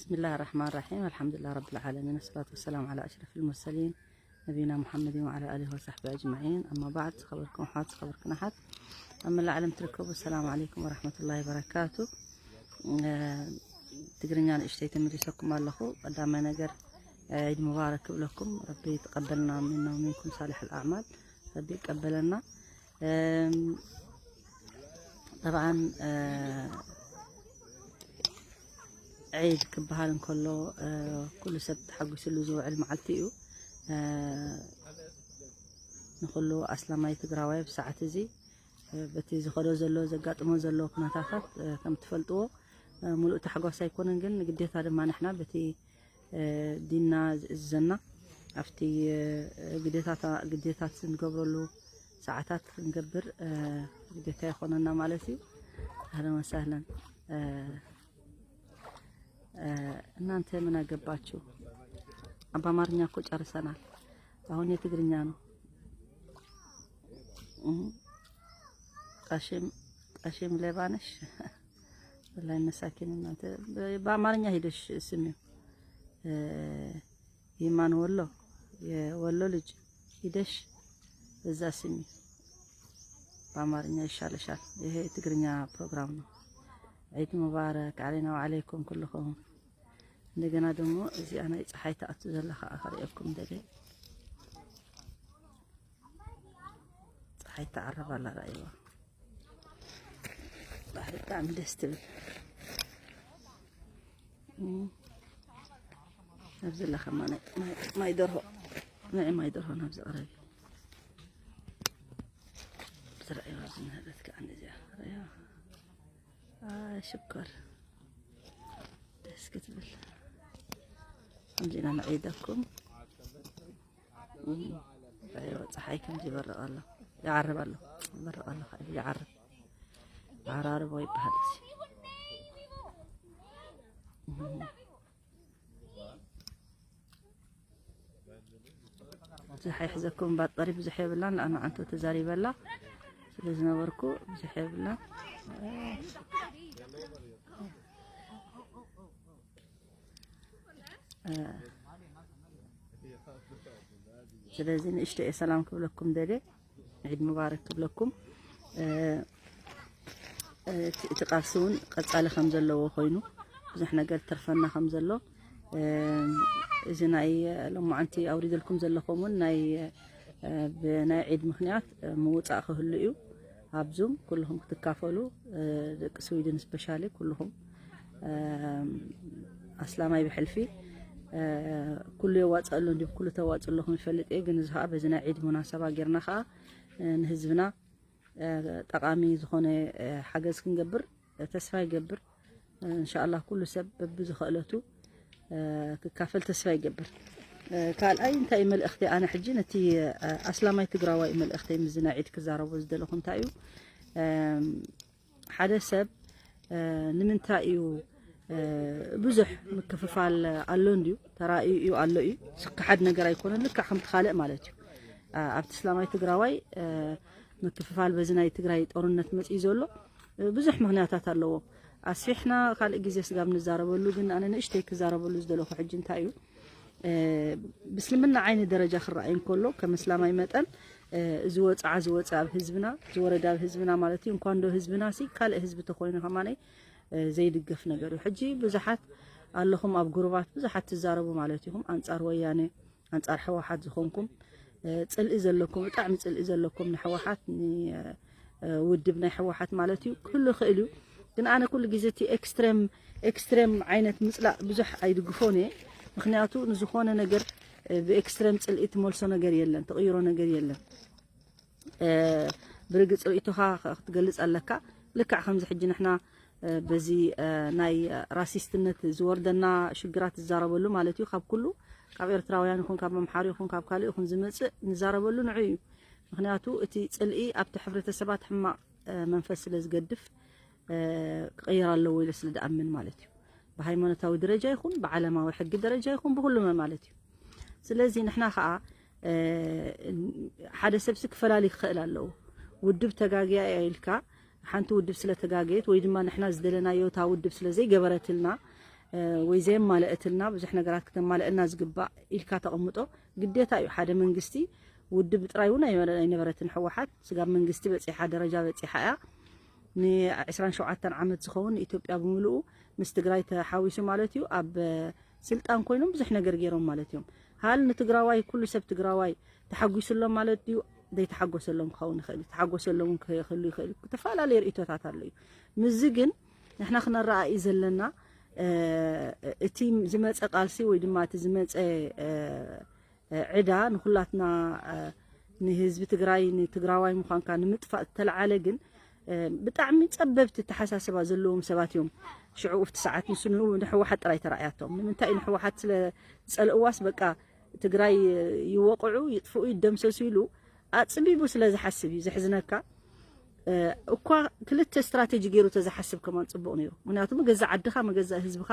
بسم الله الرحمن الرحيم. الحمد لله رب العالمين. والصلاة والسلام على أشرف المرسلين نبينا محمد وعلى آله وصحبه أجمعين. أما بعد، ዝኸበርኩም ኣሕዋት፣ ዝኸበርክን ኣሓት፣ ኣብ መላእ ዓለም ትርከቡ፣ السلام عليكم ورحمة الله وبركاته. ትግርኛ ንእሽተይ ተመሊሰኩም ኣለኹ። ቀዳማይ ነገር ዒድ ሙባረክ ክብለኩም፣ ረቢ ይተቀበልና ሚና ወሚንኩም ሳልሕ ኣልኣዕማል፣ ረቢ ይቀበለና። ጠብዓን ዒድ ክበሃል እንከሎ ኩሉ ሰብ ተሓጒስሉ ዝውዕል መዓልቲ እዩ። ንኹሉ ኣስላማይ ትግራዋይ ብሰዓት እዚ በቲ ዝኸዶ ዘሎ ዘጋጥሞ ዘሎ ኩነታታት ከም ትፈልጥዎ ሙሉእ ታሕጓስ ኣይኮነን፣ ግን ግዴታ ድማ ንሕና በቲ ዲንና ዝእዝዘና ኣብቲ ግዴታታ ግዴታት እንገብረሉ ሰዓታት ክንገብር ግዴታ ይኾነና ማለት እዩ። ኣህለን ወሳህለን። እናንተ ምን አገባችሁ? በአማርኛ እኮ ጨርሰናል። አሁን የትግርኛ ነው። ቃሽም ቃሽም ሌባ ነሽ። ወላሂ መሳኪን እናንተ በአማርኛ ሄደሽ ስሚው። የማን ወሎ የወሎ ልጅ ሂደሽ እዛ ስሚ በአማርኛ ይሻለሻል። ይሄ የትግርኛ ፕሮግራም ነው። ዒድ ሙባረክ ዓለይና ወዓለይኩም ኩልኹም። እንደገና ደግሞ እዚኣ ናይ ፀሓይ ትኣቱ ዘላ ከዓ ከርእየኩም ደልየ። ፀሓይ ትዓርብ ኣላ፣ ረኣይዋ። ባሕሪ ብጣዕሚ ደስ ትብል። ኣብዚ ለኸማ ማይ ደርሆ፣ ንዒ ማይ ደርሆ ናብዚ ቅረቢ። ዝረኣይዋ ዝነበረት ከዓ ነዚኣ ረኣይዋ። ሽኮር ደስ ክትብል። ከምዚ ኢና ንዒደኩም። ፀሓይ ከምዚ ይበርቕ ኣሎ፣ ይዓርብ ኣሎ፣ ይበርቕ ኣሎ፣ ይዓርብ፣ ዓራርቦ ይበሃል እዚ። ብዙሕ ኣይሕዘኩም፣ ባጠሪ ብዙሕ የብላን፣ ንኣና ዓንቶ ተዛሪበላ ስለ ዝነበርኩ ብዙሕ የብላን። ስለዚ ንእሽቶ እየ ሰላም ክብለኩም ደልየ፣ ዒድ ሙባረክ ክብለኩም። እቲ ቃልሲ እውን ቀፃሊ ከም ዘለዎ ኮይኑ ብዙሕ ነገር ተርፈና ከም ዘሎ እዚ ናይ ሎማዓንቲ ኣውሪደልኩም ዘለኹም እውን ናይ ብናይ ዒድ ምክንያት ምውፃእ ክህሉ እዩ። ኣብዙም ኩልኹም ክትካፈሉ ደቂ ስዊድን ስፔሻሊ ኩልኹም ኣስላማይ ብሕልፊ ኩሉ የዋፅእ ኣሎ እንዲ ኩሉ ተዋፅእ ኣለኹም ይፈልጥ እየ። ግን እዚ ከዓ በዚ ናይ ዒድ ሙናሰባ ጌርና ከዓ ንህዝብና ጠቃሚ ዝኾነ ሓገዝ ክንገብር ተስፋ ይገብር። እንሻላ ኩሉ ሰብ በብዝኽእለቱ ክካፈል ተስፋ ይገብር። ካልኣይ እንታይ እዩ መልእኽቲ? ኣነ ሕጂ ነቲ ኣስላማይ ትግራዋይ መልእኽተይ ምዝና ዒድ ክዛረቦ ዝደለኹ እንታይ እዩ ሓደ ሰብ ንምንታይ እዩ ብዙሕ ምክፍፋል ኣሎ እንድዩ ተራእዩ እዩ ኣሎ እዩ ዝክሓድ ነገር ኣይኮነን። ልክዕ ከምቲ ካልእ ማለት እዩ ኣብቲ እስላማይ ትግራዋይ ምክፍፋል በዚ ናይ ትግራይ ጦርነት መፅዩ ዘሎ ብዙሕ ምክንያታት ኣለዎ። ኣስፊሕና ካልእ ግዜ ስጋብ ንዛረበሉ ግን ኣነ ንእሽተይ ክዛረበሉ ዝደለኹ ሕጂ እንታይ እዩ ብእስልምና ዓይኒ ደረጃ ክረኣይ እንከሎ ከም እስላማይ መጠን እዚ ወፅዓ ዝወፀ ኣብ ህዝብና ዝወረደ ኣብ ህዝብና ማለት እዩ እንኳን ዶ ህዝብና ሲ ካልእ ህዝቢ ተኮይኑ ከማነይ ዘይድገፍ ነገር እዩ። ሕጂ ብዙሓት ኣለኹም ኣብ ጉሩባት ብዙሓት ትዛረቡ ማለት ኢኹም ኣንፃር ወያነ ኣንፃር ሕወሓት ዝኾንኩም ፅልኢ ዘለኩም ብጣዕሚ ፅልኢ ዘለኩም ንሕወሓት ውድብ ናይ ሕወሓት ማለት እዩ ክህሉ ይኽእል እዩ። ግን ኣነ ኩሉ ግዜ እቲ ኤክስትሬም ኤክስትሬም ዓይነት ምፅላእ ብዙሕ ኣይድግፎን እየ። ምክንያቱ ንዝኾነ ነገር ብኤክስትሬም ፅልኢ ትመልሶ ነገር የለን፣ ትቕይሮ ነገር የለን። ብርግፅ ርእይቶኻ ክትገልፅ ኣለካ። ልክዕ ከምዚ ሕጂ ንሕና በዚ ናይ ራሲስትነት ዝወርደና ሽግራት ዝዛረበሉ ማለት እዩ ካብ ኩሉ ካብ ኤርትራውያን ይኹን ካብ ኣምሓሩ ይኹን ካብ ካልእ ይኹን ዝመፅእ ንዛረበሉ ንዑ እዩ። ምክንያቱ እቲ ፅልኢ ኣብቲ ሕብረተሰባት ሕማቕ መንፈስ ስለ ዝገድፍ ክቕየር ኣለዎ ኢለ ስለ ዝኣምን ማለት እዩ። ብሃይማኖታዊ ደረጃ ይኹን ብዓለማዊ ሕጊ ደረጃ ይኹን ብኩሉ ማለት እዩ። ስለዚ ንሕና ከዓ ሓደ ሰብሲ ክፈላሊ ክኽእል ኣለዎ። ውድብ ተጋግያ እያ ኢልካ ሓንቲ ውድብ ስለ ተጋገየት ወይ ድማ ንሕና ዝደለናዮ እታ ውድብ ስለ ዘይገበረትልና ወይ ዘየማለእትልና ብዙሕ ነገራት ክተማለእልና ዝግባእ ኢልካ ተቐምጦ ግዴታ እዩ። ሓደ መንግስቲ ውድብ ጥራይ እውን ኣይነበረትን ሕወሓት። ስጋብ መንግስቲ በፂሓ፣ ደረጃ በፂሓ እያ። ን27 ዓመት ዝኸውን ኢትዮጵያ ብምልኡ ምስ ትግራይ ተሓዊሱ ማለት እዩ ኣብ ስልጣን ኮይኖም ብዙሕ ነገር ገይሮም ማለት እዮም። ሃል ንትግራዋይ ኩሉ ሰብ ትግራዋይ ተሓጒሱሎም ማለት ድዩ? ዘይተሓጎሰሎም ክኸውን ይኽእል እዩ። ተሓጎሰሎም እውን ክህሉ ይኽእል እዩ። ዝተፈላለዩ ርእይቶታት ኣሎ እዩ። ምስዚ ግን ንሕና ክነረኣኢ ዘለና እቲ ዝመፀ ቃልሲ ወይ ድማ እቲ ዝመፀ ዕዳ ንኩላትና ንህዝቢ ትግራይ ንትግራዋይ ምዃንካ ንምጥፋእ ዝተለዓለ ግን ብጣዕሚ ጸበብቲ ተሓሳስባ ዘለዎም ሰባት እዮም። ሽዑ ኣብቲ ሰዓት ንሱ ንህወሓት ጥራይ ተራእያቶም። ንምንታይ ንህወሓት ስለ ዝጸልእዋስ በቃ ትግራይ ይወቕዑ ይጥፍኡ ይደምሰሱ ኢሉ ኣጽቢቡ ስለ ዝሓስብ እዩ ዘሕዝነካ። እኳ ክልተ ስትራቴጂ ገይሩ ተዝሓስብ ከማን ጽቡቕ ነይሩ። ምክንያቱ መገዛእ ዓድኻ፣ መገዛእ ህዝብኻ፣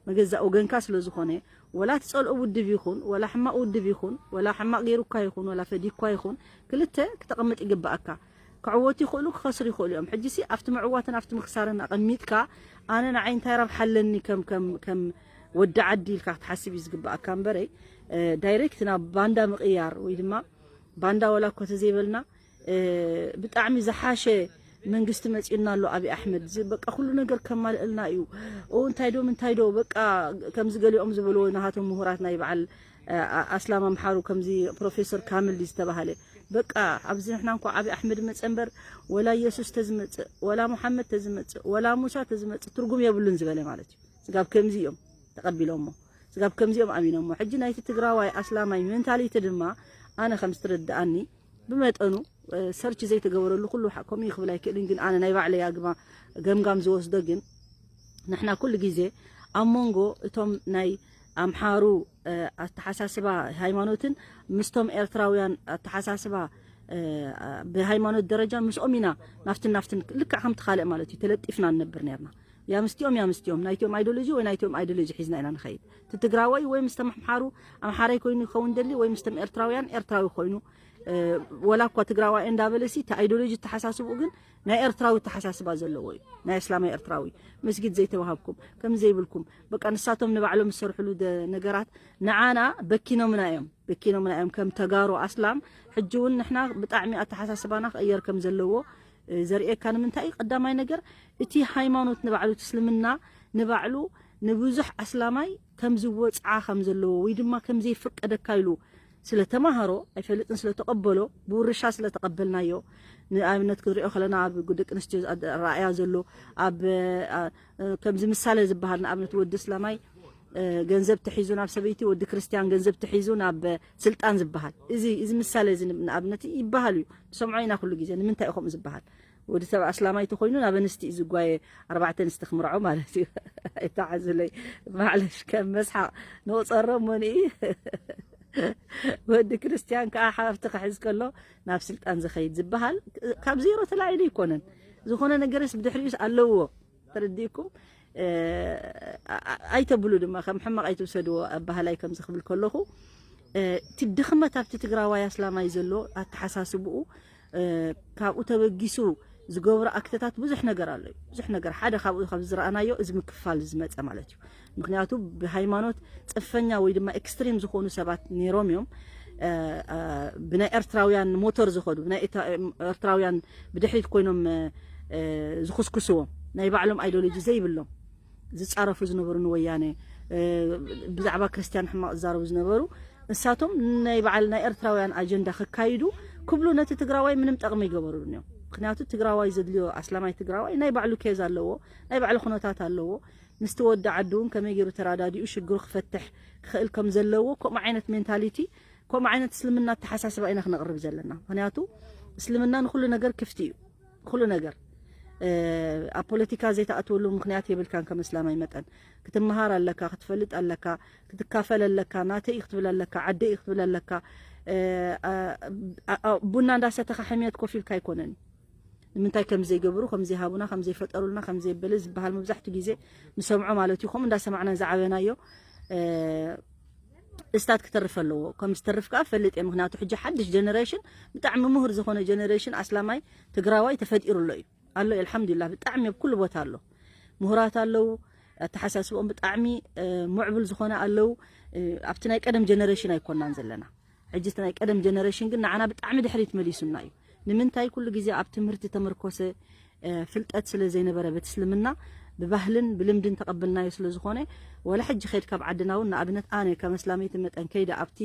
መገዛእ ወገንካ ስለ ዝኾነ፣ ወላ ትጸልኦ ውድብ ይኹን፣ ወላ ሕማቕ ውድብ ይኹን፣ ወላ ሕማቕ ገይሩካ ይኹን፣ ወላ ፈዲኳ ይኹን፣ ክልተ ክተቐምጥ ይግባኣካ። ክዕወቱ ይኽእሉ፣ ክኸስሩ ይኽእሉ እዮም። ሕጂሲ ኣብቲ ምዕዋትን ኣብቲ ምኽሳርን ኣቐሚጥካ፣ ኣነ ንዓይ እንታይ ረብሓ ኣለኒ ከም፣ ከም፣ ከም ወዲ ዓዲ ኢልካ ክትሓስብ እዩ ዝግባኣካ እምበረይ፣ ዳይሬክት ናብ ባንዳ ምቕያር ወይ ድማ ባንዳ ወላ እኮ ተዘይበልና ብጣዕሚ ዝሓሸ መንግስቲ መፂኡና ኣሎ። ኣብይ ኣሕመድ በቃ ኩሉ ነገር ከማልእልና እዩ። ኦ እንታይ ዶ ምንታይ ዶ በቃ ከምዚ ገሊኦም ዝበልዎ ናሃቶም ምሁራት ናይ በዓል ኣስላም ኣምሓሩ ከምዚ ፕሮፌሰር ካምል ዝተባሃለ በቃ ኣብዚ ንሕና እንኳ ኣብይ ኣሕመድ መፀ እምበር ወላ የሱስ ተዝመፅእ ወላ ሙሓመድ ተዝመፅእ ወላ ሙሳ ተዝመፅእ ትርጉም የብሉን ዝበለ ማለት እዩ። ስጋብ ከምዚ እዮም ተቐቢሎሞ። ስጋብ ከምዚኦም ኣሚኖሞ። ሕጂ ናይቲ ትግራዋይ ኣስላማይ ሜንታሊቲ ድማ ኣነ ከም ዝትረድኣኒ ብመጠኑ ሰርች ዘይተገበረሉ ኩሉ ከምኡ ክብል ኣይክእልን። ግን ኣነ ናይ ባዕለይ ኣግማ ገምጋም ዝወስዶ ግን ንሕና ኩሉ ግዜ ኣብ መንጎ እቶም ናይ ኣምሓሩ ኣተሓሳስባ ሃይማኖትን ምስቶም ኤርትራውያን ኣተሓሳስባ ብሃይማኖት ደረጃ ምስኦም ኢና ናፍትን ናፍትን ልክዕ ከምቲ ካልእ ማለት እዩ ተለጢፍና ንነብር ነርና። ያ ምስቲኦም ያ ምስቲኦም ናይቲኦም ኣይዶሎጂ ወይ ናይቲኦም ኣይዶሎጂ ሒዝና ኢና ንኸይድ። እቲ ትግራዋይ ወይ ምስቶም ኣምሓሩ ኣምሓራይ ኮይኑ ይኸውን ደሊ ወይ ምስቶም ኤርትራውያን ኤርትራዊ ኮይኑ ወላ እኳ ትግራዋይ እንዳበለሲ እቲ ኣይዶሎጂ ተሓሳስብኡ ግን ናይ ኤርትራዊ ተሓሳስባ ዘለዎ እዩ። ናይ እስላማይ ኤርትራዊ መስጊድ ዘይተዋሃብኩም ከም ዘይብልኩም በቃ ንሳቶም ንባዕሎም ዝሰርሕሉ ነገራት ንዓና በኪኖምና እዮም። በኪኖምና እዮም ከም ተጋሩ ኣስላም። ሕጂ እውን ንሕና ብጣዕሚ ኣተሓሳስባና ክቕየር ከም ዘለዎ ዘርእየካ ንምንታይ እዩ? ቀዳማይ ነገር እቲ ሃይማኖት ንባዕሉ እቲ እስልምና ንባዕሉ ንብዙሕ ኣስላማይ ከም ዝወፅዓ ከም ዘለዎ ወይ ድማ ከም ዘይፍቀደካ ኢሉ ስለ ተማሃሮ ኣይፈልጥን ስለ ተቐበሎ ብውርሻ ስለ ተቐበልናዮ ንኣብነት ክንሪኦ ከለና ኣብ ደቂ ኣንስትዮ ኣረኣእያ ዘሎ ኣብ ከምዚ ምሳሌ ዝበሃል ንኣብነት ወዲ እስላማይ ገንዘብ ተሒዙ ናብ ሰበይቲ ወዲ ክርስትያን ገንዘብ ተሒዙ ናብ ስልጣን ዝበሃል እዚ እዚ ምሳሌ እዚ ንኣብነት ይበሃል እዩ ንሰምዖ ኢና ኩሉ ግዜ ንምንታይ እዩ ከምኡ ዝበሃል ወዲ ሰብ ኣስላማይ ተኮይኑ ናብ ኣንስቲ እዩ ዝጓየ ኣርባዕተ ኣንስቲ ክምርዖ ማለት እዩ ኣይተዓዝለይ ማዕለሽ ከም መስሓቅ ንቁፀሮ ሞኒ ወዲ ክርስትያን ከዓ ሓፍቲ ክሕዝ ከሎ ናብ ስልጣን ዝኸይድ ዝበሃል ካብ ዜሮ ተላዒሉ ይኮነን ዝኾነ ነገርስ ብድሕሪኡስ ኣለዎ ተረዲእኩም ኣይተብሉ ድማ ከም ሕማቕ ኣይትውሰድዎ ኣባህላይ ከምዚ ክብል ከለኹ እቲ ድኽመት ኣብቲ ትግራዋይ ኣስላማይ ዘሎ ኣተሓሳስብኡ ካብኡ ተበጊሱ ዝገብሮ ኣክተታት ብዙሕ ነገር ኣሎ ብዙሕ ነገር ሓደ ካብኡ ካብ ዝረኣናዮ እዚ ምክፋል ዝመፀ ማለት እዩ ምክንያቱ ብሃይማኖት ፅንፈኛ ወይ ድማ ኤክስትሪም ዝኾኑ ሰባት ነይሮም እዮም ብናይ ኤርትራውያን ሞተር ዝኸዱ ብናይ ኤርትራውያን ብድሕሪት ኮይኖም ዝኹስኩስዎም ናይ ባዕሎም ኣይዶሎጂ ዘይብሎም ዝፃረፉ ዝነበሩ ንወያነ ብዛዕባ ክርስትያን ሕማቕ ዝዛረቡ ዝነበሩ ንሳቶም ናይ በዓል ናይ ኤርትራውያን ኣጀንዳ ከካይዱ ክብሉ ነቲ ትግራዋይ ምንም ጠቕሚ ይገበሩን እዮም ምክንያቱ ትግራዋይ ዘድልዮ ኣስላማይ ትግራዋይ ናይ ባዕሉ ኬዝ ኣለዎ ናይ ባዕሉ ኩነታት ኣለዎ ምስቲ ወዲ ዓዱ እውን ከመይ ገይሩ ተራዳዲኡ ሽግሩ ክፈትሕ ክኽእል ከም ዘለዎ ከምኡ ዓይነት ሜንታሊቲ ከምኡ ዓይነት እስልምና ኣተሓሳስባ ኢና ክነቕርብ ዘለና ምክንያቱ እስልምና ንኩሉ ነገር ክፍቲ እዩ ኩሉ ነገር ኣብ ፖለቲካ ዘይተኣትወሉ ምክንያት የብልካን ከም እስላማይ መጠን ክትመሃር ኣለካ ክትፈልጥ ኣለካ ክትካፈል ኣለካ ናተይ ክትብል ኣለካ ዓደይ ክትብል ኣለካ ቡና እንዳሰተኻ ሕምየት ኮፍ ኢልካ ኣይኮነን ንምንታይ ከም ዘይገብሩ ከም ዘይሃቡና ከም ዘይፈጠሩልና ከም ዘይበለ ዝበሃል መብዛሕትኡ ግዜ ንሰምዖ ማለት እዩ ከምኡ እንዳሰማዕና ዝዓበናዮ እስታት ክተርፍ ኣለዎ ከም ዝተርፍ ከዓ ፈልጥ እየ ምክንያቱ ሕጂ ሓድሽ ጀነሬሽን ብጣዕሚ ምሁር ዝኾነ ጀነሬሽን ኣስላማይ ትግራዋይ ተፈጢሩ ኣሎ እዩ ኣሎ ኣልሓምዱሊላህ ብጣዕሚ ኣብ ኩሉ ቦታ ኣሎ ምሁራት ኣለዉ ኣተሓሳስብኦም ብጣዕሚ ምዕቡል ዝኾነ ኣለዉ። ኣብቲ ናይ ቀደም ጀነሬሽን ኣይኮናን ዘለና። ሕጂ እቲ ናይ ቀደም ጀነሬሽን ግን ንዓና ብጣዕሚ ድሕሪት መሊሱና እዩ። ንምንታይ? ኩሉ ግዜ ኣብ ትምህርቲ ተመርኮሰ ፍልጠት ስለ ዘይነበረ በቲ እስልምና ብባህልን ብልምድን ተቐብልናዮ ስለ ዝኾነ፣ ወላ ሕጂ ከይድ ካብ ዓድና እውን ንኣብነት ኣነ ከም ኣስላመይቲ መጠን ከይደ ኣብቲ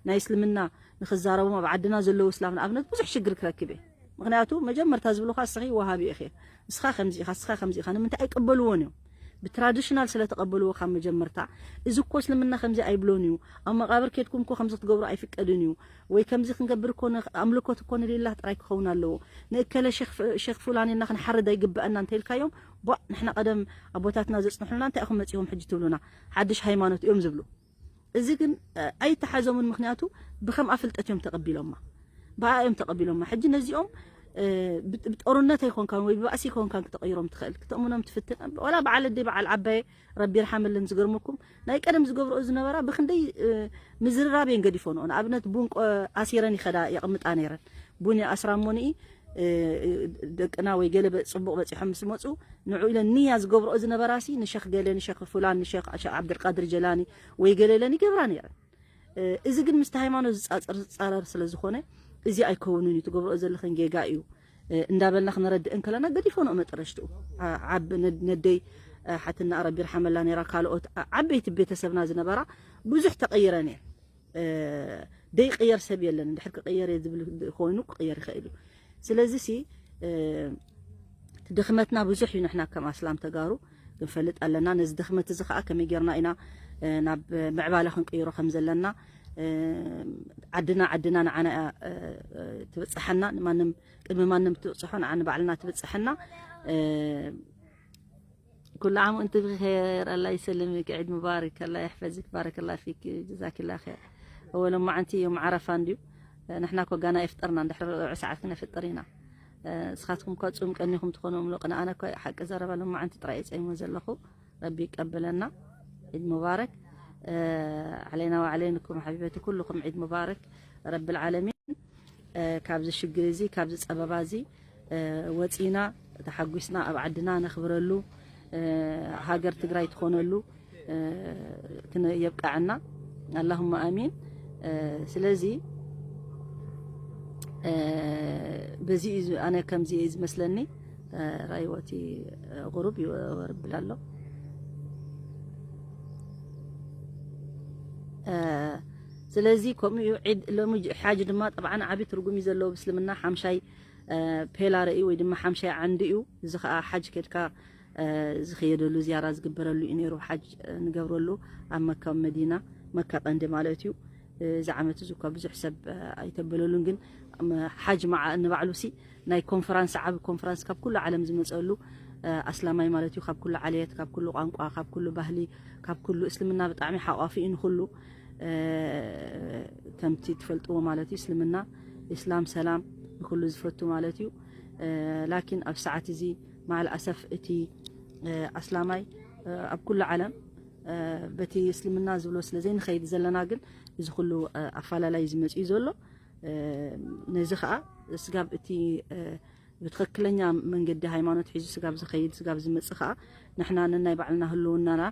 ናይ እስልምና ንኽዛረቦም ኣብ ዓድና ዘለዉ እስላም ንኣብነት ብዙሕ ሽግር ክረክብ እየ። ምኽንያቱ መጀመርታ ዝብሉኻ እስኺ ወሃቢ ኢኺ፣ እስኻ ከምዚ ኢኻ፣ እስኻ ከምዚ ኢኻ ንምንታይ ኣይቀበልዎን እዮም። ብትራዲሽናል ስለ ተቐበልዎ ካብ መጀመርታ፣ እዚ እኮ እስልምና ከምዚ ኣይብሎን እዩ፣ ኣብ መቓብር ኬድኩም እኮ ከምዚ ክትገብሩ ኣይፍቀድን እዩ፣ ወይ ከምዚ ክንገብር እኮ ኣምልኮት እኮ ንሊላህ ጥራይ ክኸውን ኣለዎ፣ ንእከለ ሸኽ ፍላን ኢልና ክንሓርድ ኣይግበአና እንተኢልካዮም፣ ቧእ ንሕና ቀደም ኣቦታትና ዘጽንሑልና እንታይ ኢኹም መጺኹም ሕጂ ትብሉና፣ ሓድሽ ሃይማኖት እዮም ዝብሉ። እዚ ግን ኣይተሓዞምን፣ ምኽንያቱ ብኸምኣ ፍልጠት እዮም ተቐቢሎማ፣ ብኣ እዮም ተቐቢሎማ። ሕጂ ነዚኦም ብጦርነት ኣይኮንካን ወይ ብባእሲ ኣይኮንካን ክተቐይሮም ትኽእል፣ ክተእምኖም ትፍትን። ዋላ በዓል ኣደይ በዓል ዓባየ ረቢ ይርሓመለን፣ ዝገርመኩም ናይ ቀደም ዝገብርኦ ዝነበራ ብክንደይ ምዝርራብ እየን ገዲፎንኦ። ንኣብነት ቡን ኣሲረን ይኸዳ የቕምጣ ነይረን። ቡን ይኣስራ እሞንኢ ደቅና ወይ ገለ ጽቡቕ በጺሖም ምስ መጹ ንዑ ኢለን ንያ ዝገብርኦ ዝነበራሲ ንሸኽ ገለ ንሸኽ ፍላን ንሸኽ ዓብደልቃድር ጀላኒ ወይ ገለ ኢለን ይገብራ ነይረን። እዚ ግን ምስቲ ሃይማኖት ዝጻጸር ዝጻረር ስለ ዝኾነ እዚ ኣይከውንን እዩ፣ ትገብርኦ ዘለኽን ጌጋ እዩ እንዳበልና ክነረድእ እንከለና ገዲፎንኦ መጠረሽትኡ። ዓብ ነደይ ሓትና ረቢ ይርሓመላ ነይራ፣ ካልኦት ዓበይቲ ቤተሰብና ዝነበራ ብዙሕ ተቐይረን እየን። ደይቅየር ሰብ የለን፣ እንድሕር ክቕየር እየ ዝብል ኮይኑ ክቕየር ይኽእል እዩ። ስለዚ ሲ ድኽመትና ብዙሕ እዩ። ንሕና ከም ኣስላም ተጋሩ ክንፈልጥ ኣለና። ነዚ ድኽመት እዚ ከዓ ከመይ ጌርና ኢና ናብ ምዕባለ ክንቅይሮ ከም ዘለና፣ ዓድና ዓድና ንዓና እያ ትብፅሓና፣ ንማንም ቅድሚ ማንም ትብፅሖ ንዓ ንባዕልና ትብፅሐና። ኩሉ ዓም ወንቲ ብኸይር፣ ኣላ ይሰልምክ፣ ዒድ ሙባረክ፣ ኣላ ይሕፈዝክ፣ ባረከላ ፊክ፣ ጀዛኪላ ኸይር። እወ ሎማዓንቲ ዮም ዓረፋ እንድዩ። ንሕና እኮ ጋና ኣይፍጠርና፣ እንድሕር ርብዒ ሰዓት ክነፍጥር ኢና። ንስኻትኩም እኳ ጹም ቀኒኹም ትኾኑ እምሎ፣ ቅነ ኣነ እኳ ሓቂ ዘረባ ሎማዓንቲ ጥራይ እየ ጸይመ ዘለኹ። ረቢ ይቀበለና። ዒድ ሙባረክ ዓለይና ወዓለይንኩም ሓቢበቲ፣ ኩልኹም ዒድ ሙባረክ ረብል ዓለሚን። ካብዚ ሽግር እዚ፣ ካብዚ ጸበባ እዚ ወጺና ተሓጒስና ኣብ ዓድና ነኽብረሉ ሃገር ትግራይ ትኾነሉ የብቃዕና። ኣላሁመ ኣሚን። ስለዚ በዚ እዩ ዝ-፣ ኣነ ከምዚ እዩ ዝመስለኒ። ራይወቲ ቁሩብ ይወርብል ኣሎ። ስለዚ ከምኡ እዩ። ዒድ ሎሚ ጅ-፣ ሓጅ ድማ ጠብዓን ዓቢ ትርጉም እዩ ዘለዎ ብእስልምና። ሓምሻይ ፔላር እዩ ወይ ድማ ሓምሻይ ዓንዲ እዩ። እዚ ኸዓ ሓጅ ከድካ ዝኸየደሉ፣ ዝያራ ዝግበረሉ እዩ ነይሩ። ሓጅ ንገብረሉ ኣብ መካ፣ ኣብ መዲና፣ መካ ቀንዲ ማለት እዩ። እዚ ዓመት እዚ እኳ ብዙሕ ሰብ ኣይተበለሉን፣ ግን ሓጅ መዓ ንባዕሉ ሲ ናይ ኮንፈራንስ፣ ዓቢ ኮንፈራንስ ካብ ኩሉ ዓለም ዝመጸሉ ኣስላማይ ማለት እዩ፣ ካብ ኩሉ ዓሌት፣ ካብ ኩሉ ቋንቋ፣ ካብ ኩሉ ባህሊ፣ ካብ ኩሉ፣ እስልምና ብጣዕሚ ሓቋፊ እዩ ንኹሉ። ከምቲ ትፈልጥዎ ማለት እዩ፣ እስልምና ኢስላም ሰላም ንኹሉ ዝፈቱ ማለት እዩ። ላኪን ኣብ ሰዓት እዚ መዓል ኣሰፍ እቲ ኣስላማይ ኣብ ኩሉ ዓለም በቲ እስልምና ዝብሎ ስለ ዘይንኸይድ ዘለና ግን እዚ ኩሉ ኣፋላላይ ዝመጽእ እዩ ዘሎ። ነዚ ኸዓ ስጋብ እቲ ብትኽክለኛ መንገዲ ሃይማኖት ሒዙ ስጋብ ዝኸይድ፣ ስጋብ ዝመጽእ ኸዓ ንሕና ነናይ ባዕልና ህልውናና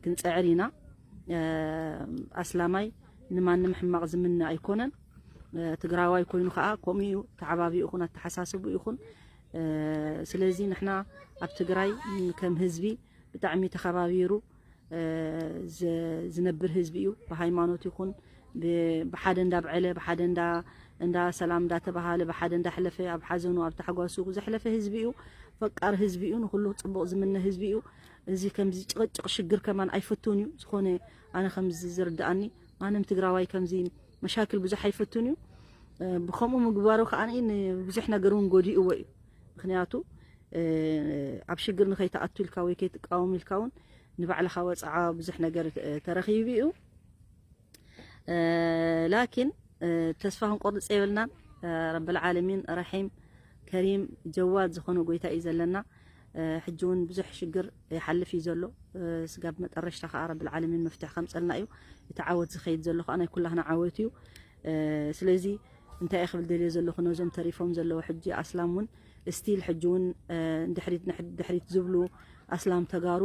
ክንጽዕር ኢና። ኣስላማይ ንማንም ሕማቕ ዝምነ ኣይኮነን። ትግራዋይ ኮይኑ ኸዓ ከምኡ እዩ፣ ተዓባቢኡ ይኹን ኣተሓሳስቡ ይኹን። ስለዚ ንሕና ኣብ ትግራይ ከም ህዝቢ ብጣዕሚ ተኸባቢሩ ዝ-፣ ዝነብር ህዝቢ እዩ። ብሃይማኖት ይኹን ብ-፣ ብሓደ እንዳብዐለ፣ ብሓደ እንዳ፣ እንዳ ሰላም እንዳተባሃለ፣ ብሓደ እንዳሕለፈ፣ ኣብ ሓዘኑ፣ ኣብ ታሕጓሱ ዘሕለፈ ህዝቢ እዩ። ፈቃር ህዝቢ እዩ። ንኹሉ ጽቡቕ ዝምነ ህዝቢ እዩ። እዚ ከምዚ ጭቕጭቕ ሽግር ከማን ኣይፈቱን እዩ። ዝኾነ ኣነ ከምዚ ዝርድኣኒ ማንም ትግራዋይ ከምዚ መሻክል ብዙሕ ኣይፈቱን እዩ። ብኸምኡ ምግባሩ ከኣ ንብዙሕ ነገር እውን ጎዲእዎ እዩ። ምኽንያቱ ኣብ ሽግር ንኸይትኣቱ ኢልካ ወይ ከይትቃወም ኢልካ እውን ንባዕልኻ ወጽዓ ብዙሕ ነገር ተረኺቡ እዩ። ላኪን ተስፋ ክንቆርጽ የብልናን። ረብል ዓለሚን ረሒም ከሪም ጀዋድ ዝኾነ ጎይታ እዩ ዘለና። ሕጂ እውን ብዙሕ ሽግር ይሓልፍ እዩ ዘሎ። ስጋብ መጠረሽታ ከዓ ረብል ዓለሚን መፍትሒ ከምጸልና እዩ። እቲ ዓወት ዝኸይድ ዘሎ ከዓ ናይ ኩላህና ዓወት እዩ። ስለዚ እንታይ እየ ክብል ደልየ ዘለኹ፣ ነዞም ተሪፎም ዘለዉ ሕጂ ኣስላም እውን ስቲል ሕጂ እውን ድሕሪት ንሕድ-፣ ድሕሪት ዝብሉ ኣስላም ተጋሩ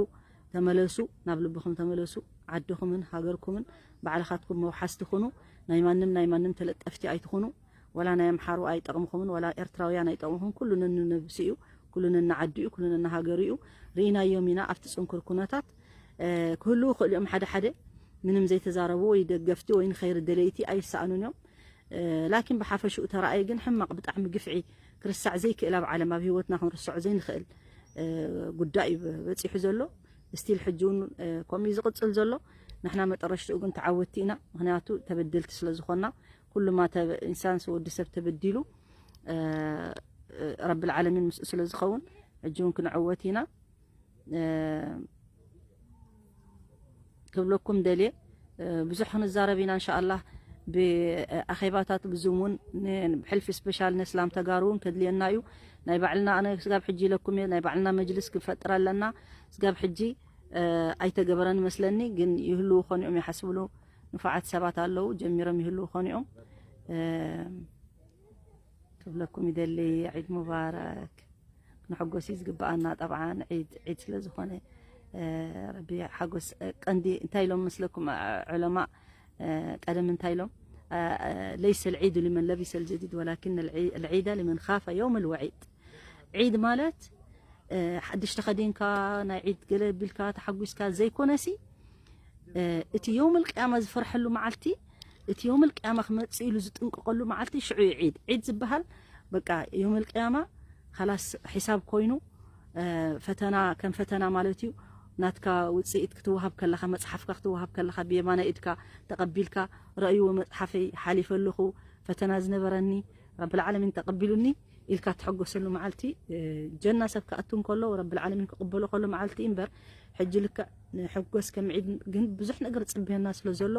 ተመለሱ፣ ናብ ልብኹም ተመለሱ። ዓድኹምን ሃገርኩምን ባዕልኻትኩም መውሓስቲ ኩኑ። ናይ ማንም ናይ ማንም ተለጠፍቲ ኣይትኹኑ። ወላ ናይ ኣምሓሩ ኣይጠቕምኹምን፣ ወላ ኤርትራውያን ኣይጠቕምኹም። ኩሉ ነንነብሱ እዩ፣ ኩሉ ነንዓዱ እዩ፣ ኩሉ ነንሃገሩ እዩ። ርኢናዮም ኢና ኣብቲ ጽንኩር ኩነታት። እ፣ ክህልዉ ይኽእሉ እዮም ሓደ ሓደ ምንም ዘይተዛረቡ ወይ ደገፍቲ ወይ ንኸይሪ ደለይቲ ኣይሰኣኑን እዮም። እ፣ ላኪን ብሓፈሽኡ ተረኣየ ግን ሕማቕ ብጣዕሚ ግፍዒ ክርሳዕ ዘይክእል ኣብ ዓለም ኣብ ህይወትና ክንርስዖ ዘይንኽእል፣ እ፣ ጉዳይ እዩ በ-፣ በጺሑ ዘሎ። ስቲል ሕጂ እውን፣ እ፣ ከምኡ እዩ ዝቕጽል ዘሎ። ንሕና መጠረሽትኡ ግን ተዓወትቲ ኢና። ምኽንያቱ ተበደልቲ ስለ ዝኾንና፣ ኩሉማ ተበ-፣ ኢንሳንስ ወዲ ሰብ ተበዲሉ፣ እ፣ እ፣ ረብል ዓለሚን ምስኡ ስለ ዝኸውን፣ ሕጂ እውን ክንዕወት ኢና። እ፣ ክብለኩም ደልየ፣ እ፣ ብዙሕ ክንዛረብ ኢና እንሻኣላህ። ብኣኼባታት ብዙም እውን ን-፣ ብሕልፊ ስፔሻል ነስላም ተጋሩ እውን ከድልየና እዩ። ናይ ባዕልና፣ ኣነ ስጋብ ሕጂ ኢለኩም እየ፣ ናይ ባዕልና መጅልስ ክንፈጥር ኣለና። ስጋብ ሕጂ፣ እ፣ ኣይተገበረን መስለኒ፣ ግን ይህልዉ ኾን እዮም ይሓስብሉ ንፉዓት ሰባት ኣለዉ፣ ጀሚሮም ይህልዉ ኾን እዮም። እ፣ ክብለኩም ይደሊ፣ ዒድ ሙባረክ። ክንሕጎስ እዩ ዝግብኣና። ጠብዓን ዒድ፣ ዒድ ስለ ዝኾነ፣ እ፣ ረቢ ሓጎስ፣ እ፣ ቀንዲ እንታይ ኢሎም መስለኩም፣ እ፣ ዑለማ፣ እ፣ ቀደም እንታይ ኢሎም? እ፣ እ፣ ለይሰ ልዒዱ ሊመን ለቢሰ ልጀዲድ ወላኪን ልዒ-፣ ልዒደ ሊመን ካፈ የውም ልወዒድ። ዒድ ማለት፣ እ፣ ሓድሽ ተኸዲንካ፣ ናይ ዒድ ገለ ቢልካ፣ ተሓጒስካ ዘይኮነሲ፣ እ፣ እቲ የውመል ቅያማ ዝፈርሐሉ መዓልቲ፣ እቲ የውመል ቅያማ ክመጽእ ኢሉ ዝጥንቀቐሉ መዓልቲ ሽዑ እዩ ዒድ። ዒድ ዝበሃል በቃ የውመል ቅያማ ካላስ ሒሳብ ኮይኑ፣ እ፣ ፈተና ከም ፈተና ማለት እዩ። ናትካ ውጽኢት ክትወሃብ ከለኻ፣ መጽሓፍካ ክትወሃብ ከለኻ፣ ብየማናይ ኢድካ ተቐቢልካ፣ ረእይዎ መጽሓፈይ ሓሊፈ ኣለኹ፣ ፈተና ዝነበረኒ ረብል ዓለሚን ተቐቢሉኒ ኢልካ ትሕጎሰሉ መዓልቲ፣ እ፣ ጀና ሰብ ክኣቱ እንከሎ፣ ረብል ዓለሚን ክቕበሎ ከሎ መዓልቲ እምበር፣ ሕጂ ልክዕ ንሕጎስ ከም ዒድ ግን ብዙሕ ነገር ጽበየና ስለ ዘሎ፣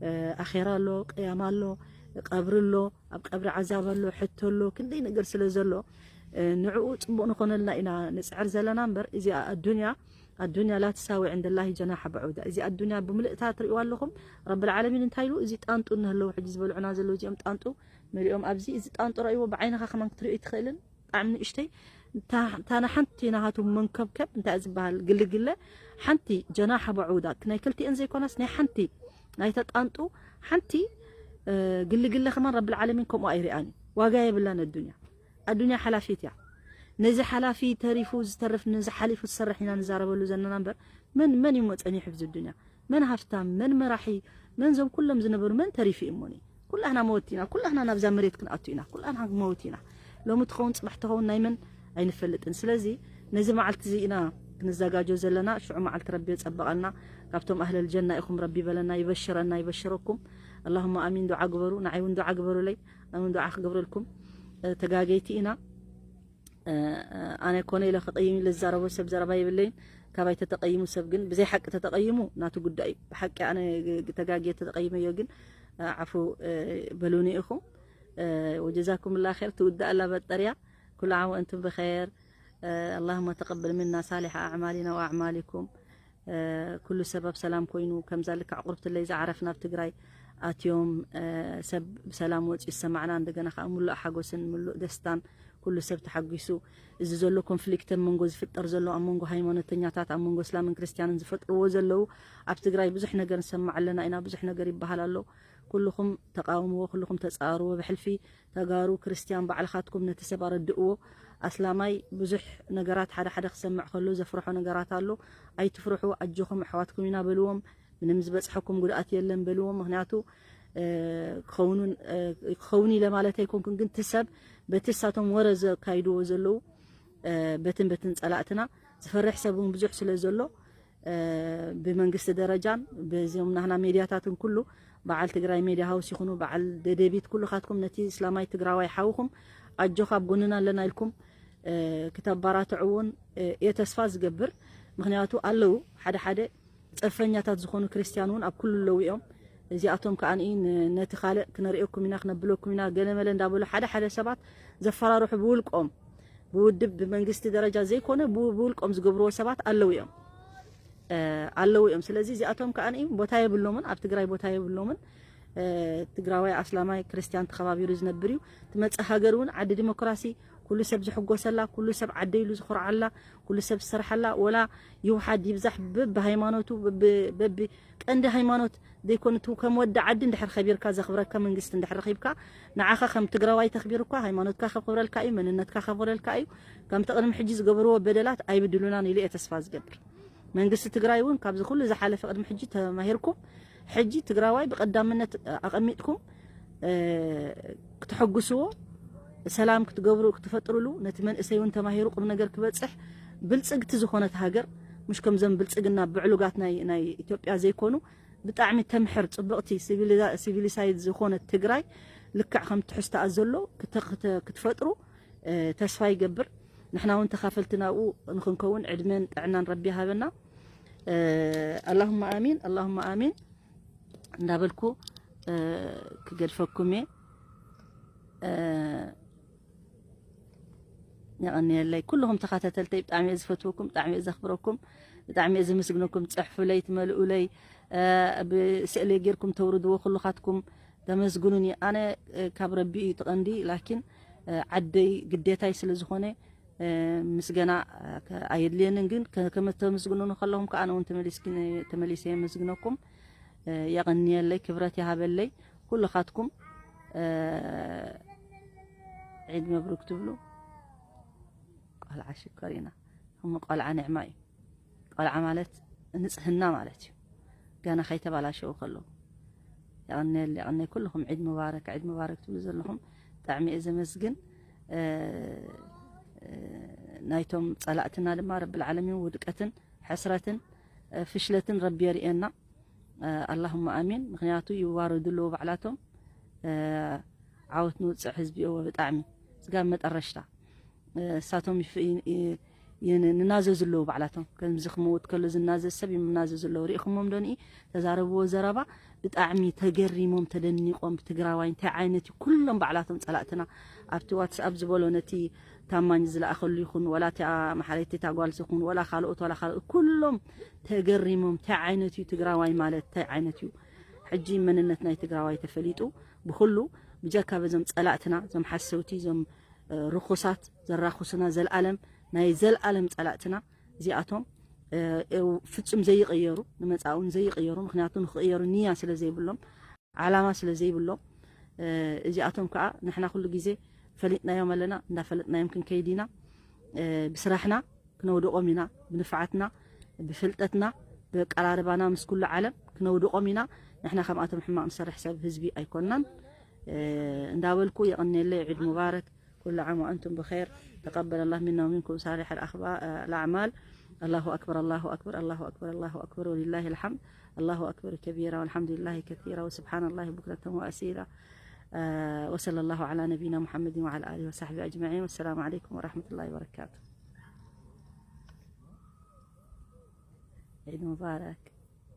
እ፣ ኣኼራ ኣሎ፣ ቅያማ ኣሎ፣ ቀብሪ ኣሎ፣ ኣብ ቀብሪ ዓዛብ ኣሎ፣ ሕቶ ኣሎ፣ ክንደይ ነገር ስለ ዘሎ፣ እ፣ ንዕኡ ጽቡቕ ንኾነልና ኢና ንጽዕር ዘለና እምበር፣ እዚኣ ኣዱንያ፣ ኣዱንያ ላ ትሳዊ ዕንደላሂ ጀናሐ በዑዳ። እዚ ኣዱንያ ብምልእታ ትርእይዋ ኣለኹም። ረብል ዓለሚን እንታይ ኢሉ? እዚ ጣንጡ እንህለዉ ሕጂ ዝበልዑና ዘለዉ እዚኦም ጣንጡ መሊኦም ኣብዚ፣ እዚ ጣንጡ ረእይዎ ብዓይንኻ ከማን ክትርእዮ ኣይትኽእልን። ብጣዕሚ ንእሽተይ፣ እታ፣ እታ ንሓንቲ ናሃቱ መንከብከብ እንታይ ዝበሃል ግልግለ፣ ሓንቲ ጀናሐ በዑዳ፣ ናይ ክልቲኤን ዘይኮነስ ናይ ሓንቲ፣ ናይታ ጣንጡ ሓንቲ፣ እ፣ ግልግለ ከማን ረብል ዓለሚን ከምኡ ኣይሪኣን እዩ። ዋጋ የብላን ኣዱንያ። ኣዱንያ ሓላፊት እያ። ነዚ ሓላፊ ተሪፉ ዝተርፍ፣ ነዚ ሓሊፉ ዝሰርሕ ኢና ንዛረበሉ ዘለና እምበር፣ መን፣ መን እዩ መጸኒሑ ኣብዚ ኣዱንያ? መን ሃፍታም፣ መን መራሒ፣ መን ዞም ኩሎም ዝነበሩ፣ መን ተሪፉ እዩ እሞኒ? ኩላህና መወቲ ኢና፣ ኩላህና ናብዛ መሬት ክንኣቱ ኢና፣ ኩላህና መወቲ ኢና። ሎሚ ትኸውን፣ ጽባሕ ትኸውን ናይ መን ኣይንፈልጥን። ስለዚ ነዚ መዓልቲ እዚ ኢና ክንዘጋጆ ዘለና። ሽዑ መዓልቲ ረቢ የጸበቐልና። ካብቶም ኣህለል ጀና ኢኹም ረቢ ይበለና፣ ይበሽረና፣ ይበሽረኩም። ኣላሁመ ኣሚን። ዱዓ ግበሩ፣ ንዓይ እውን ዱዓ ግበሩለይ፣ ኣነ እውን ዱዓ ክገብረልኩም። እ፣ ተጋገይቲ ኢና። እ፣ ኣነ ኮነ ኢለ ክቕይም ኢለ ዝዛረቦ ሰብ ዘረባ የብለይን። ካባይ ተተቐይሙ ሰብ ግን ብዘይ ሓቂ ተተቐይሙ ናቱ ጉዳይ እዩ። ብሓቂ ኣነ ግ-፣ ተጋግየ ተተቐይመዮ ግን፣ እ፣ ዓፉ፣ እ፣ በሉኒ ኢኹም። እ፣ ወጀዛኩምላ ኸይር። ትውዳእ ኣላ በጠርያ። ኩሉ ዓም ወእንቱም ብኸይር። እ፣ ኣላሁመ ተቀበል ምና ሳሊሐ ኣዕማሊና ወኣዕማሊኩም። እ፣ ኩሉ ሰብ ኣብ ሰላም ኮይኑ፣ ከምዛ ልክዕ ቁርብትለይ ዝዓረፍና ኣብ ትግራይ ኣትዮም፣ እ፣ ሰብ ብሰላም ወፂኡ ዝሰማዕና፣ እንደገና ከዓ ምሉእ ሓጎስን ምሉእ ደስታን ኩሉ ሰብ ተሓጒሱ፣ እዚ ዘሎ ኮንፍሊክት ኣብ መንጎ ዝፍጠር ዘሎ፣ ኣብ መንጎ ሃይማኖተኛታት፣ ኣብ መንጎ እስላምን ክርስትያንን ዝፈጥርዎ ዘለዉ፣ ኣብ ትግራይ ብዙሕ ነገር ንሰማዕ ኣለና ኢና፣ ብዙሕ ነገር ይበሃል ኣሎ። ኩልኹም ተቃውምዎ፣ ኩልኹም ተጻረርዎ። ብሕልፊ ተጋሩ ክርስትያን ባዕልኻትኩም ነቲ ሰብ ኣረድእዎ። ኣስላማይ ብዙሕ ነገራት ሓደ ሓደ ክሰምዕ ከሎ ዘፍርሖ ነገራት ኣሎ። ኣይትፍርሑ፣ ኣጆኹም፣ ኣሕዋትኩም ኢና በልዎም። ምንም ዝበጽሐኩም ጉድኣት የለን በልዎም። ምኽንያቱ፣ እ፣ ክኸውን፣ እ፣ ክኸውን ኢለ ማለት ኣይኮንኩን፣ ግን እቲ ሰብ በቲ እሳቶም ወረ ዘካይድዎ ዘለዉ፣ እ፣ በትን በትን ጸላእትና ዝፈርሕ ሰብ እውን ብዙሕ ስለ ዘሎ፣ እ፣ ብመንግስቲ ደረጃን በዚኦም ናህና ሜድያታትን ኩሉ፣ በዓል ትግራይ ሜድያ ሃውስ ይኹኑ፣ በዓል ደደቢት፣ ኩልኻትኩም ነቲ እስላማይ ትግራዋይ ሓውኹም ኣጆኻ ኣብ ጎንና ኣለና ኢልኩም፣ እ፣ ክተባራትዕዎን፣ እ፣ እየ ተስፋ ዝገብር። ምኽንያቱ ኣለዉ ሓደ ሓደ ጸርፈኛታት ዝኾኑ ክርስትያን እውን ኣብ ኩሉ ኣለዉ እዮም። እዚኣቶም ከኣ ን-፣ ነቲ ካልእ ክነርእየኩም ኢና፣ ክነብለኩም ኢና፣ ገለ መለ እንዳበሉ ሓደ ሓደ ሰባት ዘፈራርሑ ብውልቆም፣ ብውድብ፣ ብመንግስቲ ደረጃ ዘይኮነ፣ ብው-፣ ብውልቆም ዝገብርዎ ሰባት ኣለዉ እዮም። እ፣ ኣለዉ እዮም። ስለዚ እዚኣቶም ከኣ ን-፣ ቦታ የብሎምን፣ ኣብ ትግራይ ቦታ የብሎምን። እ፣ ትግራዋይ ኣስላማይ ክርስትያን ተኸባቢሩ ዝነብር እዩ። ትመጽእ ሃገር እውን ዓዲ ዲሞክራሲ ኩሉ ሰብ ዝሕጎሰላ፣ ኩሉ ሰብ ዓደይ ኢሉ ዝኾርዓላ፣ ኩሉ ሰብ ዝሰርሓላ፣ ወላ ይውሓድ ይብዛሕ በቢ ሃይማኖቱ፣ በቢ፣ በቢ ቀንዲ ሃይማኖት ዘይኮነ፣ እቲ ከም ወዲ ዓዲ እንድሕር ከቢርካ ዘኽብረካ መንግስቲ እንድሕር ረኺብካ፣ ንዓኻ ከም ትግራዋይ ተኽቢሩካ፣ ሃይማኖትካ ከኽብረልካ እዩ፣ መንነትካ ከኽብረልካ እዩ። ከምቲ ቅድሚ ሕጂ ዝገበርዎ በደላት ኣይብድሉናን ኢሉ እየ ተስፋ ዝገብር። መንግስቲ ትግራይ እውን ካብዚ ኩሉ ዝሓለፈ ቅድሚ ሕጂ ተማሂርኩም፣ ሕጂ ትግራዋይ ብቀዳምነት ኣቐሚጥኩም፣ እ፣ ክትሐጉስዎ፣ ሰላም ክትገብሩ፣ ክትፈጥሩሉ፣ ነቲ መንእሰይ እውን ተማሂሩ ቁም ነገር ክበጽሕ፣ ብልጽግቲ ዝኾነት ሃገር፣ ምሽ ከምዞም ብልጽግና ብዕሉጋት ናይ፣ ናይ ኢትዮጵያ ዘይኮኑ፣ ብጣዕሚ ተምሕር፣ ጽብቕቲ፣ ሲቪሊዛ-፣ ሲቪሊሳይድ ዝኾነት ትግራይ ልክዕ ከም ትሕዝቶኣ ዘሎ ክተ-፣ ክተ-፣ ክትፈጥሩ፣ እ፣ ተስፋ ይገብር። ንሕና እውን ተኻፈልቲ ናብኡ ንኽንከውን ዕድመን ጥዕናን ረቢ ይሃበና። እ፣ ኣላሁማ ኣሚን፣ ኣላሁማ ኣሚን እንዳበልኩ፣ እ፣ ክገድፈኩም እየ። እ፣ የቐንየለይ። ኩልኹም ተኸታተልተይ ብጣዕሚ እየ ዝፈትወኩም፣ ብጣዕሚ እየ ዘኽብረኩም፣ ብጣዕሚ እየ ዘመስግነኩም። ጽሕፉለይ፣ ትመልኡለይ፣ እ፣ ብስእሊ ጌርኩም ተውርድዎ ኩልኻትኩም ተመስግኑኒ። ኣነ፣ እ፣ ካብ ረቢ እዩ እቲ ቀንዲ፣ ላኪን፣ እ፣ ዓደይ ግዴታይ ስለ ዝኾነ፣ እ፣ ምስገና፣ እ፣ ከ-፣ ኣየድልየንን፣ ግን ከ-፣ ከም ተመስግኑኒ ከለኹም ከኣ ኣነ እውን ተመሊስኪ-፣ ተመሊሰ የመስግነኩም። እ፣ የቐንየለይ፣ ክብረት ይሃበለይ። ኩልኻትኩም፣ እ፣ ዒድ መብሩክ ትብሉ። ቆልዓ ሽኮር ኢና። እሞ ቆልዓ ኒዕማ እዩ። ቆልዓ ማለት ንጽህና ማለት እዩ። ገና ከይተባላሸው ከለዉ። የቐንየል-፣ የቐንየል ኩልኹም ዒድ ሙባረክ፣ ዒድ ሙባረክ ትብሉ ዘለኹም ብጣዕሚ እየ ዘመስግን። እ፣ እ፣ ናይቶም ጸላእትና ድማ ረብል ዓለሚን ውድቀትን ሕስረትን፣ እ፣ ፍሽለትን ረቢ የርእየና። እ፣ ኣላሁመ ኣሚን። ምኽንያቱ ይዋረዱ ኣለዉ ባዕላቶም። እ፣ ዓወት ንውጽዕ ህዝቢ እወ ብጣዕሚ ስጋብ መጠረሽታ። እ፣ እሳቶም ይፍ-፣ ይ-፣ ይ-፣ ይ-፣ ንናዘዙ ኣለዉ ባዕላቶም። ከምዚ ክመውት ከሎ ዝናዘዝ ሰብ ይናዘዙ ኣለዉ። ሪእኹሞም ዶ ንኢ? ተዛረብዎ ዘረባ ብጣዕሚ ተገሪሞም፣ ተደኒቖም፣ ብትግራዋይ እንታይ ዓይነት እዩ? ኩሎም ባዕላቶም ጸላእትና ኣብቲ ዋትስኣፕ ዝበሎ ነቲ ታማኝ ዝለኣኸሉ ይኹን፣ ወላ እቲኣ መሓረይቲ እታ ጓል ዝኹን፣ ወላ ካልኦት፣ ወላ ካልኦት፣ ኩሎም ተገሪሞም፣ እንታይ ዓይነት እዩ ትግራዋይ ማለት? እንታይ ዓይነት እዩ? ሕጂ መንነት ናይ ትግራዋይ ተፈሊጡ ብኹሉ፣ ብጀካ በዞም ጸላእትና፣ እዞም ሓሰውቲ፣ እዞም፣ እ፣ ርኹሳት፣ ዘራኹሱና፣ ዘልኣለም፣ ናይ ዘልኣለም ጸላእትና እዚኣቶም፣ እ፣ እ፣ ፍጹም ዘይቕየሩ፣ ንመጻእውን ዘይቕየሩ፣ ምኽንያቱ ንኽቕየሩ ንያ ስለ ዘይብሎም፣ ዓላማ ስለ ዘይብሎም፣ እ፣ እዚኣቶም ከኣ ንሕና ኩሉ ግዜ ፈሊጥናዮም ኣለና፣ እንዳፈለጥናዮም ክንከይድ ኢና። እ፣ ብስራሕና ክነውድቖም ኢና፣ ብንፍዓትና፣ ብፍልጠትና፣ ብኣቀራርባና ምስ ኩሉ ዓለም ክነውድቖም ኢና። ንሕና ከምኣቶም ሕማቕ ንሰርሕ ሰብ ህዝቢ ኣይኮንናን። እ፣ እንዳበልኩ የቐንየለይ። ዒድ ሙባረክ። كل عام وأنتم بخير. تقبل الله منا ومنكم صالح الأخبا-، الأعمال. الله أكبر، الله أكبر، الله أكبر، الله أكبر، ولله الحمد. الله أكبر كبيرا، والحمد لله كثيرا، وسبحان الله بكرة وأصيلا. آه، وصلى الله على نبينا محمد وعلى آله وصحبه أجمعين. والسلام عليكم ورحمة الله وبركاته. عيد مبارك.